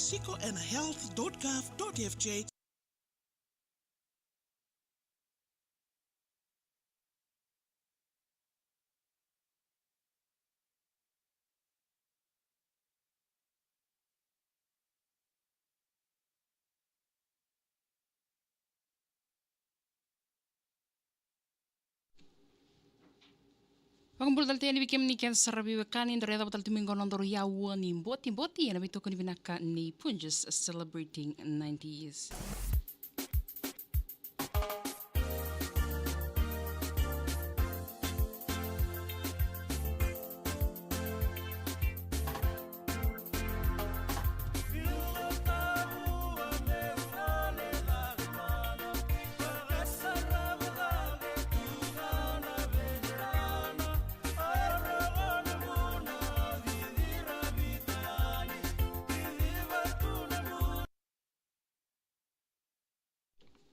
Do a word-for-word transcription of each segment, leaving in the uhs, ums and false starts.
Tiko ena health dot gov dot F J. Vakabula tale tiko yani vei kemuni kece sara veiwekani, daru yacova tale tu mai qo na nodaru yaua ni botiboti ena veitokoni vinaka nei Punjas celebrating ninety years.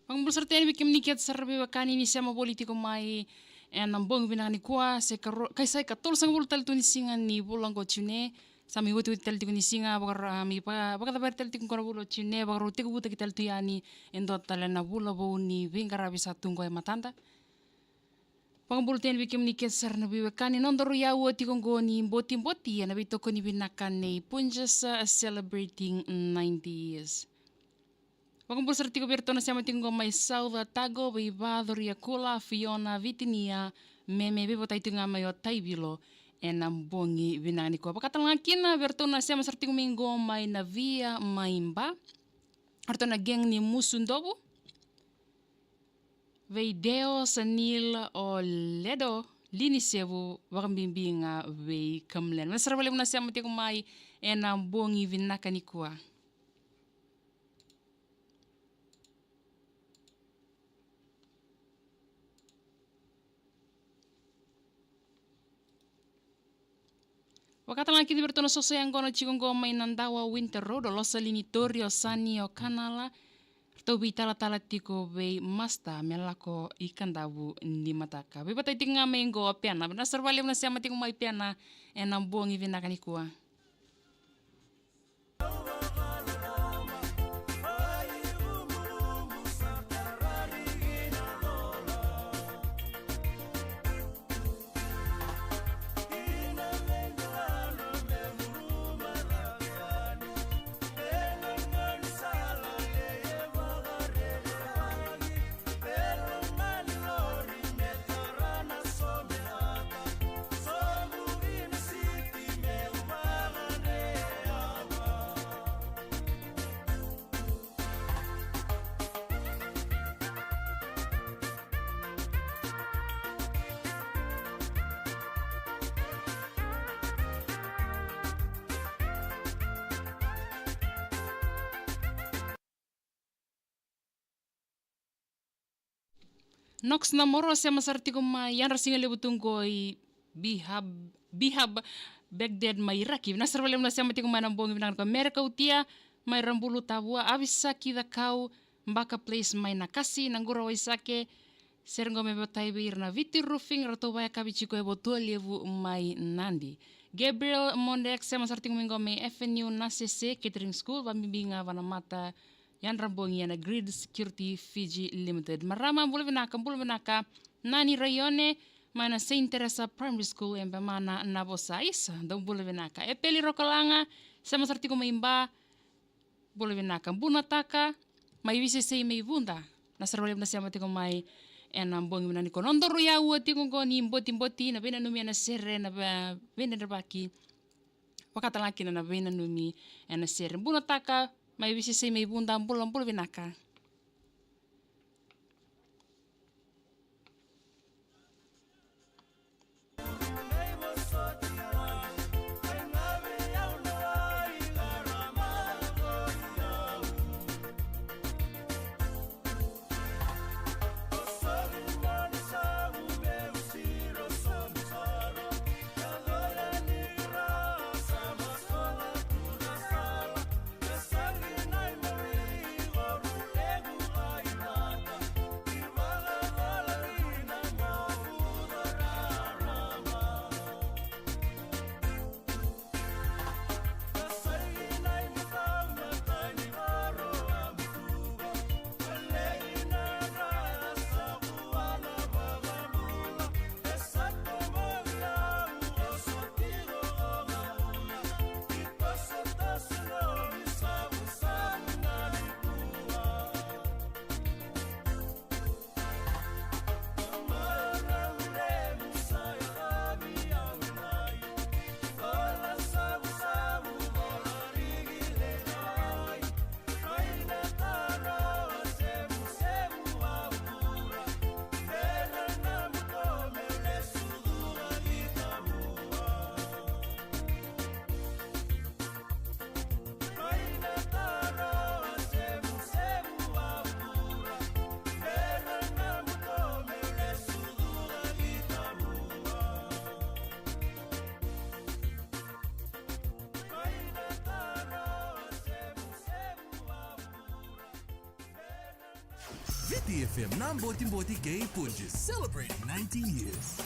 Vakabula sara tiko yani vei kemuni kece sara veiwekani ni sema voli tiko mai ena bogi vinaka nikua, se ka ro-, ka sa ikatolusagavulu tale tu ni siga ni vula oqo o June. Sa mai otioti tale tiko ni siga, vakara-, mai va-, vakacavari tale tiko qo na vula o June, vakarau tekivutaki tale tu yani e dua tale na vula vou ni veiqaravi sa tu qo e matada. Vakabula tiko yani vei kemuni kece sara na veiwekani, nodaru yaua tiko qo ni botiboti ena veitokoni vinaka nei Punjas celebrating ninety years. Vakabula sara tiko vei iratou na sema tiko qo mai South Otago, vei Vacoria Kula, Fiona Vitinia, me, me veivatai tiko ga mai o Taivilo ena bogi vinaka nikua. Vakatalega kina vei iratou na sema sara tiko mai qo mai Navia mai Ba, iratou na gang ni Musu Dovu. Vei Deo, Sanil, o Ledo, Linisevu, vakabibi ga vei Kamlen. Vinaka sara vakalevu na sema tiko mai ena bogi vinaka nikua. Vakatalega kina vei iratou na soso yaqona tiko qo mai Nadawa Winter Road, o Losalini Tori, o Sani, o Kanala. Ratou veitalatala tiko vei Masta me lako i Kadavu ni mataka. Veivatai tiko ga mai qo o Pena. Vinaka sara vakalevu na sema tiko mai Pena ena bogi vinaka nikua. Nox Namoro, sema sara tiko mai, yadra siga levu tu qo i Bihab, Bihab, Baghdad mai Iraki. Vinaka sara vakalevu na sema tiko mai na bogi vinaka qo. Mere Kautia mai Rabulu, Tavua, Avisaki Cakau, Baka Place mai Nakasi, Naqura Waisake, sere qo me veivatai vei ira na Viti Roofing, ratou vakayakavi tiko e Votua Levu mai Nadi. Gabriel Mondex, sema sara tiko mai qo mai F N U Nasese Catering School, vakabibi ga va na mata yadra bogi ena Grid Security Fiji Limited. Marama, bula vinaka, bula vinaka. Nani Raione, mai na Saint Teresa Primary School, e Bemana, Navosa, isa, dou bula vinaka. Epeli Rokolaga, sema sara tiko mai Ba, bula vinaka. Bunataka, mai Visesei mai Vuda. Vinaka sara vakalevu na sema tiko mai ena bogi vinaka nikua. Nodaru yaua tiko qo ni botiboti, na veinanumi ena sere, na ve-, veidredrevaki. Vakatalega kina na veinanumi ena sere. Bunataka, mai Visesei mai Vuda, bula, bula vinaka. Viti F M na Botiboti kei Punjas, celebrating ninety years.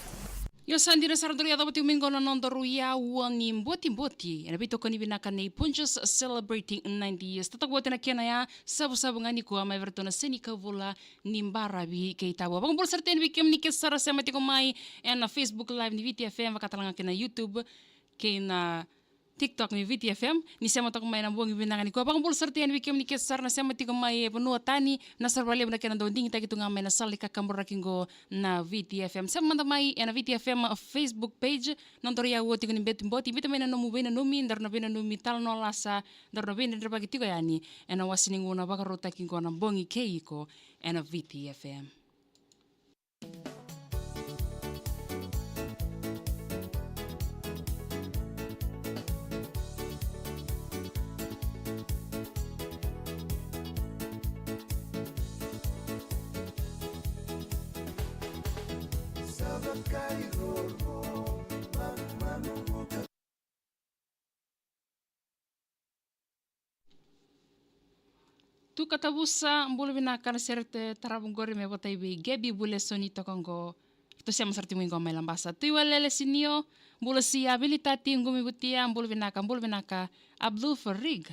Io, sa dina sara, daru yacova tiko mai qo na nodaru aua ni Botiboti ena veitokoni vinaka nei Punjas, celebrating ninety years. Totoka vata na kena ya, savusavu ga nikua mai vei iratou na Senikavula ni Baravi kei Tavua. Vakabula sara tiko yani vei kemuni kece sara sema tiko mai ena Facebook Live ni Viti F M, vaka tale ga kei na YouTube kei na TikTok ni Viti F M, ni sema toka mai ena bogi vinaka nikua. Vakabula sara tiko yani vei kemuni kece sara na sema tiko mai e vanua tani, na sara vakalevu na kena dau digitaki tu ga mai na sala ni kakaburaki qo na Viti F M. Sema mada mai ena Viti F M Facebook page, nodaru aua tiko ni Botiboti, biuta mai na nomu veinanumi, daru na veinanumi talanoa lasa, daru na veidredrevaki tiko yani ena wase ni gauna vakarautaki qo na bogi kei iko ena Viti F M. Tuka Tavusa, bula vinaka, na sere tarava qori me votai vei Gebi Bulesoni toka qo. Ratou sema sara tiko mai qo mai Labasa. Tui Walele Sinio, bula Sia, Vilitati, Qumi Vutia, bula vinaka, bula vinaka. Abdul Farig,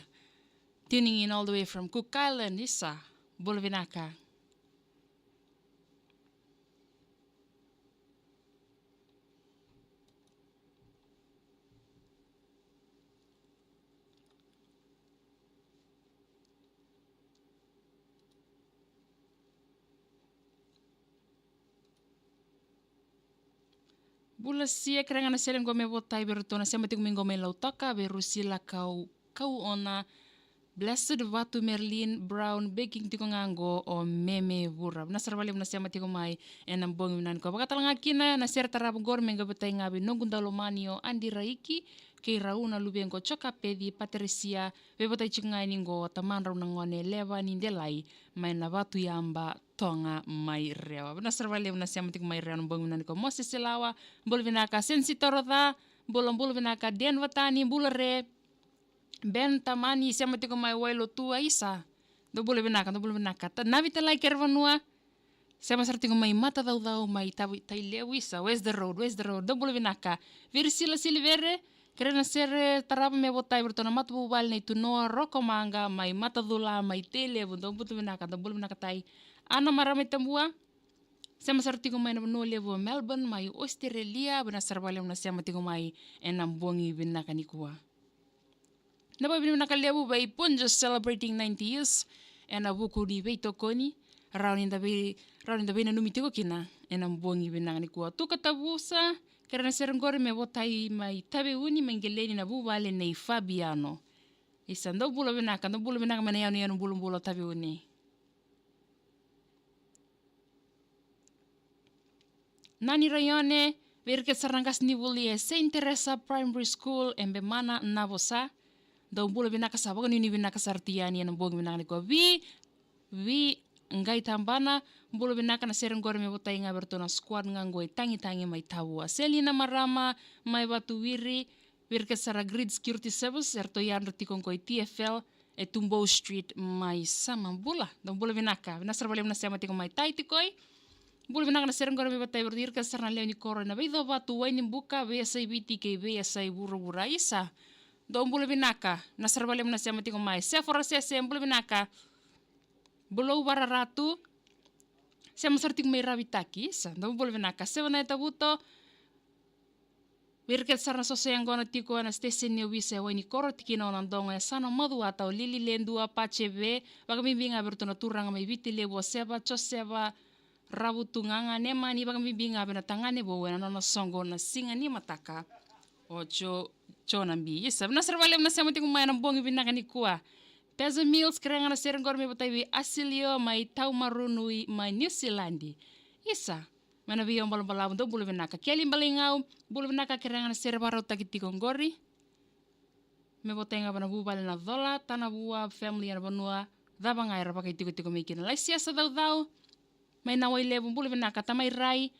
tuning in all the way from Cook Island, isa, bula vinaka. Bula Sia, kerea ga na sere qo me votai vei iratou na sema tiko mai qo mai Lautoka, vei Rusila Kau, Kauona, Blessed Vatu, Merlin Brown, baking tiko ga qo o Meme Vura. Vinaka sara vakalevu na sema tiko mai ena bogi vinaka nikua. Vaka tale ga kina na sere tarava qori me qai votai ga vei noqu daulomani o Adi Raiki, kei rau na luvequ o Joka Peci, Pateresia, veivotai tiko ga yani qo o tamadrau na gone Leva ni Delai mai na Vatuyaba, Toga mai Rewa. Vinaka sara vakalevu na sema tiko mai Rewa na bogi vinaka nikua. Mosese Lawa, bula vinaka. Sensi Toroca, bula, bula vinaka. Den Vatani, bula re. Ben Tamani, sema tiko mai Wailotua, isa, dou bula vinaka, dou bula vinaka. Ta, Navi Talai Kerevanua, sema sara tiko mai Matacaucau, mai Tavi, Tailevu, isa, where's the road, where's the road, dou bula vinaka. Virisila Silivere, kerea na sere tarava me votai vei iratou na matavuvale nei Tunoa Rokomaqa mai Matacula mai Tailevu, dou bula vinaka, dou bula vinaka tai. Ana Marama i Tabua, sema sara tiko mai na vanua levu o Melbourne mai Australia, vinaka sara vakalevu na sema tiko mai ena bogi vinaka nikua. Na vakavinavinaka levu vei Punjas celebrating ninety years ena vuku ni veitokoni, rawa ni da vei, rawa ni da veinanumi tiko kina ena bogi vinaka nikua. Tuka Tavusa, kerea na sere qori me votai mai Taveuni, mai Qeleni na vuvale nei Fabiano. Isa, dou bula vinaka, dou bula vinaka mai na yanuyanu bulabula o Taveuni. Nani Raione, vei ira kece sara na qasenivuli e Saint Teresa Primary School e Bemana, Navosa. Dou bula vinaka, sa vakanuinui vinaka sara tu yani ena bogi vinaka nikua. Vi, Vi Qai Tabana, bula vinaka, na sere qori me votai ga vei iratou na squad ga qo e Tagitagi mai Tavua. Selina Marama mai Vatuwiri, vei ira kece sara Grid Security Service, eratou yadra tiko qo i T F L e Tubou Street mai Samabula. Dou bula vinaka, vinaka sara vakalevu na sema tiko mai. Tai Tikoi, bula vinaka, na sere qori me votai vei iratou, ira kece sara na lewe ni koro ena Vaicovatu, Wainibuka, Veiyasai Viti kei Veiyasai Vuravura, isa. Dou bula vinaka, vinaka sara vakalevu na sema tiko mai. Sefora Sese, bula vinaka. Bulou Vararatu, sema sara tiko mai Ravitaki, isa, dou bula vinaka. Sevanaya Tavuto, vei ira kece sara na soso yaqona tiko ena siteseni ni ovisa e Wainikoro, tikina o Nadogo, e Yasana, Macuata, o Lili, Ledua, Paceve, vakabibi ga vei iratou na turaga mai Viti Levu, o Seva, Joseva, Ravutugaga, Nemani, vakabibi ga vei na tagane vou ena nona soqo na siga ni mataka, o Jo, Jonabi. Isa, vinaka sara vakalevu na sema tiko mai ena bogi vinaka nikua. Peza Mills, kerea ga na sere qori me votai vei Asilio mai Taumarunui mai Niusiladi. Isa, mai na veiyaubalavu, dou bula vinaka. Keli Balaigau, bula vinaka, kerea ga na sere vakarautaki tiko qori me votai ga vei na vuvale na Cola, Tanavua family ena vanua cava ga era vakaitikotiko mai kina. Laisiasa Caucau mai Nawailevu, bula vinaka. Tamai Rai,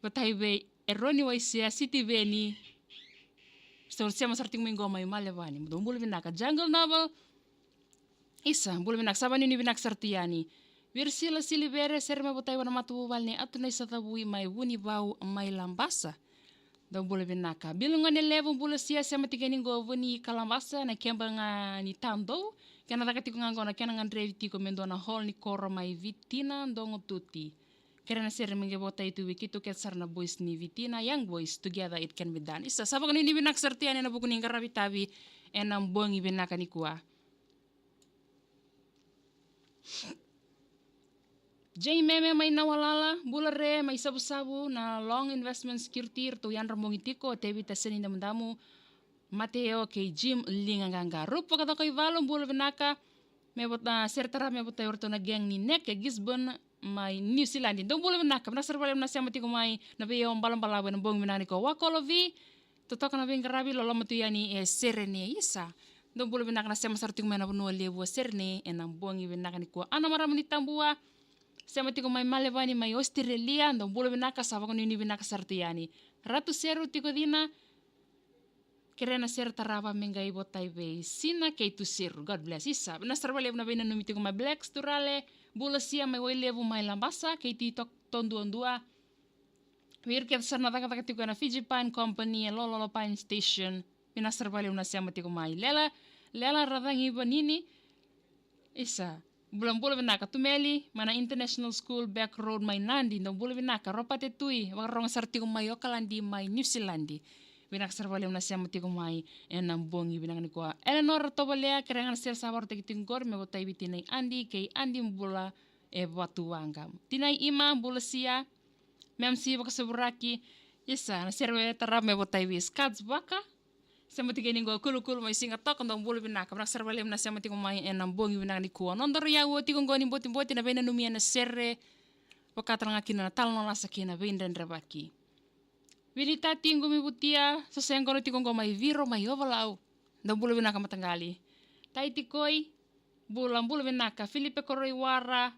votai vei Eroni Waisea, Sitiveni, sa sema sara tiko mai qo mai Malevani, dou bula vinaka. Jungle Novel, isa, bula vinaka, sa vakanuinui vinaka sara tu yani. Virisila Silivere, sere me votai vua na matavuvale ni Atu na Isacavui mai Vunivau mai Labasa. Dou bula vinaka. Bilu Gone Levu, bula sia, sema tiko yani qo Vuni ka Labasa, na keba ga ni tadou. Kena caka tiko ga qo na kena gadrevi tiko me dua na hall ni koro mai Vitina, Dogotuti. Kere na sere me qai votai tu vei keitou kece sara na boys ni Vitina, Young Boys, Together It Can Be Done. Isa, sa vakanuinui vinaka sara tu yani ena vuku ni qaravi tavi ena bogi vinaka nikua. Jay Meme mai Nawalala, bula re mai Savusavu, na Long Investment Security, ratou yadra bogi tiko, o Tevita Seni Damudamu, Mateo kei Jim Liga Qaqa. Rup Vakacokaivalu, bula vinaka, me vot-, a, sere tara me votai o ratou na gang ni Neke, Gisborne, mai New Zealand. Dou bula vinaka, vinaka sara vakalevu na sema tiko mai, na vei au balabalavu ena bogi vinaka nikua. Wakolovi, totoka na veiqaravi, loloma tu yani e Serene, isa. Dou bula vinaka na sema sara tiko mai na vanua levu o Serene ena bogi vinaka nikua. Ana Maramu ni Tabua, sema tiko mai Malevani mai Australia, dou bula vinaka, sa vakanuinui vinaka sara tu yani. Ratu Seru tiko cina, kere na sere tarava me qai votai vei Sina kei Tuseru. God bless. Isa, vinaka sara vakalevu na veinanumi tiko mai Blacks, Turale, bula sia mai Wailevu mai Labasa, kei Tito Toduadua. Vei ira kece sara na cakacaka tiko ena Fiji Pine Company, e Lololo Pine Station. Vinaka sara vakalevu na sema tiko mai. Lela, Lela Racagi Vanini. Isa, bulabula vinaka Tumeli, mai na International School, Back Road, mai Nadi, dou bula vinaka. Ropate Tui, vakarorogo sara tiko mai Okaladi, mai Niusiladi. Vinaka sara vakalevu na sema tiko mai ena bogi vinaka nikua. Eleanor Tovolea, kere ga na sere sa vakarautaki tiko qori, me votai vei tinai Adi, kei Adi bula e Vatuwaqa. Tinai Ima, bula sia, me M C vakasavuraki. Isa, na sere tarava me votai vei Scats Vaka. Sema tiko yani qo Kulukulu mai Sigatoka, dou bula vinaka. Vinaka sara vakalevu na sema tiko mai ena bogi vinaka nikua. Nodaru iyau tiko qo ni botiboti na veinanumi ena sere. Vaka tale ga kina na talanoa lasa kei na veidredrevaki. Vinitati Qumivutia, sa sega qo tiko qo mai Viro, mai Ovalau. Dou bula vinaka mataqali. Tai Tikoi, bula, bula vinaka. Filipe Koroiwara,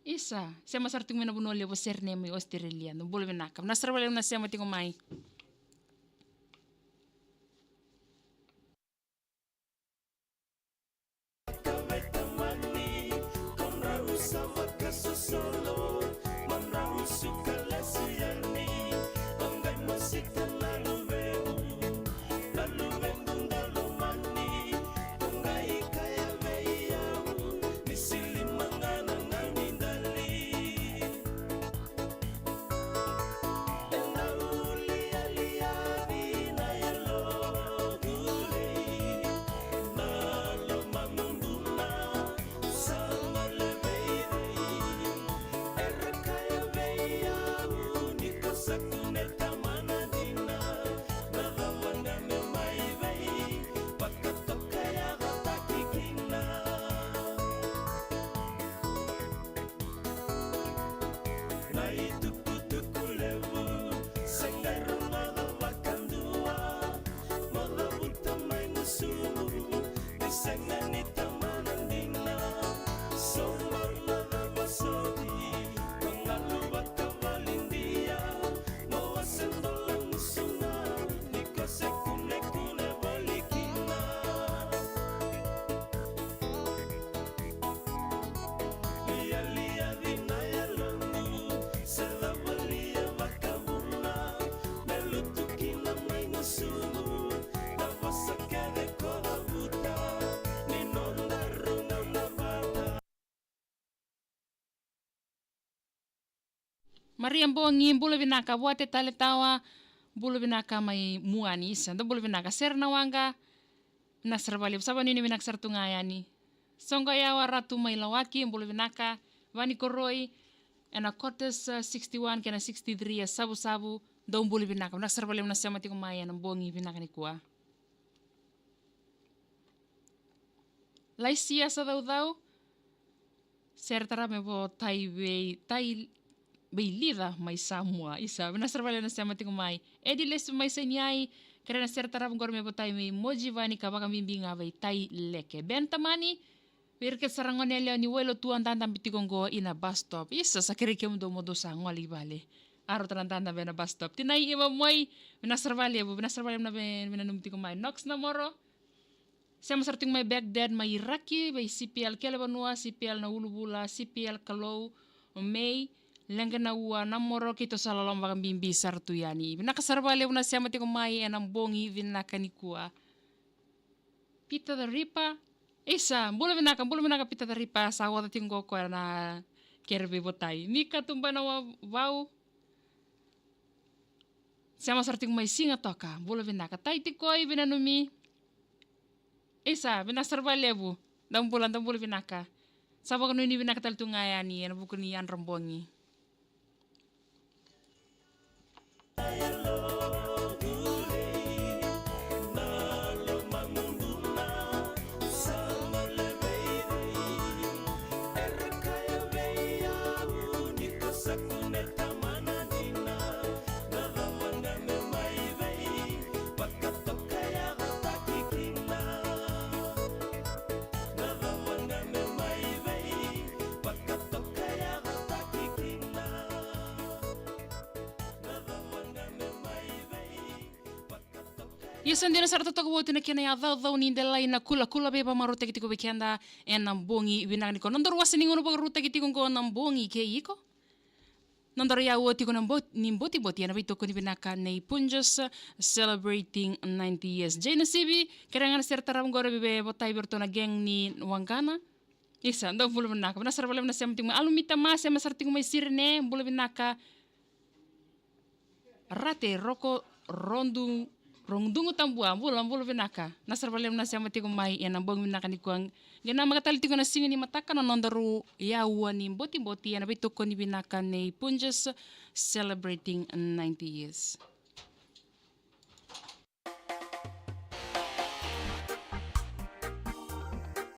isa, sema sara tiko mai na vanua levu o Serene mai Australia. Dou bula vinaka. Vinaka sara vakalevu na sema tiko mai. Na itukutuku levu se qai rogoca vakadua. Mo cavuta mai gusumu ni sega ni tamana dina. Sauma na cava soti, mo galu vakavalidia. Mo wase dola gusu ga ni ko se kunekune voli kina. Lialia vina yalomu se cavalia vakavuna. Me lutu kina mai gusumu na vosa kece ko cavuta. Ni noda ruga na vata. Maria Bogi, bula vinaka. Vuate Taletawa, bula vinaka mai Muani. Isa, dou bula vinaka. Sere na waqa, vinaka sara vakalevu. Sa vakanuinui vinaka sara tu ga yani. Soqoyawa Ratu mai Lawaki, bula vinaka. Vanikoroi, ena quarters, uh, sixty-one kei na sixty-three e Savusavu, dou bula vinaka. Vinaka sara vakalevu na sema tiko mai ena bogi vinaka nikua. Laisia Sacaucau, sere tarava me votai vei Tai, vei Lica mai Samoa. Isa, vinaka sara vakalevu na sema tiko mai. Edi Lesu mai Seniai, kere na sere tarava qori me votai vei Mojivani ka vakabibi ga vei Tai Leke. Ben Tamani, vei ira kece sara gone yalewa ni Wailotua dadabe tiko qo ina bus stop. Isa, sa kerei kemudou mo dou sa gole i vale. Arauta na dadabe ena bus stop. Tinai Ima Moi, vinaka sara vakalevu, vinaka sara vakalevu na vei, veinanumi tiko mai. Nox Namoro, Sema sara tiko mai Baghdad mai Iraki, vei C P L Kelevanua, C P L na Uluvula, C P L Kalou, Mei, Leqe na Ua, na Moro, keitou sa loloma vakabibi sara tu yani. Vinaka sara vakalevu na sema tiko mai ena bogi vinaka nikua. Peter the Ripper. Isa, bula vinaka, bula vinaka Peter the Ripper, sa oca tiko qo koya na kere veivotai. Mika Tubana Wa-, Vau. Sema sara tiko mai Sigatoka, bula vinaka. Tai Tikoi, vinanumi. Isa, vinaka sara vakalevu. Da bula, da bula vinaka. Sa vakanuinui vinaka tale tu ga yani ena vuku ni yadra bogi. Ia sa dina sara totoka vou tu na kena yacaucau ni delai na kulakula veivakamarautaki tiko vei keda ena bogi vinaka nikua. Nodaru wasa ni gauna vakarautaki tiko qo na bogi kei iko. Nodaru yaua tiko na bo-, ni botiboti ena veitokoni vinaka nei Punjas celebrating ninety years. Jay Nasivi, kere ga na sere tarava qo ra veivotai vei iratou na gang ni Waqana. Isa, dou bula vinaka. Vinaka sara vakalevu na sema tiko mai. Alumita Ma, sema sara tiko mai Sirene, bula vinaka. Rate, Roko, Rondu, Rondugu Tabua, bula, bula vinaka. Vinaka sara vakalevu na sema tiko mai ena bogi vinaka nikua. Qai namaka tale tiko na siga ni mataka na nodaru yaua ni botiboti ena veitokoni vinaka nei Punjas celebrating ninety years.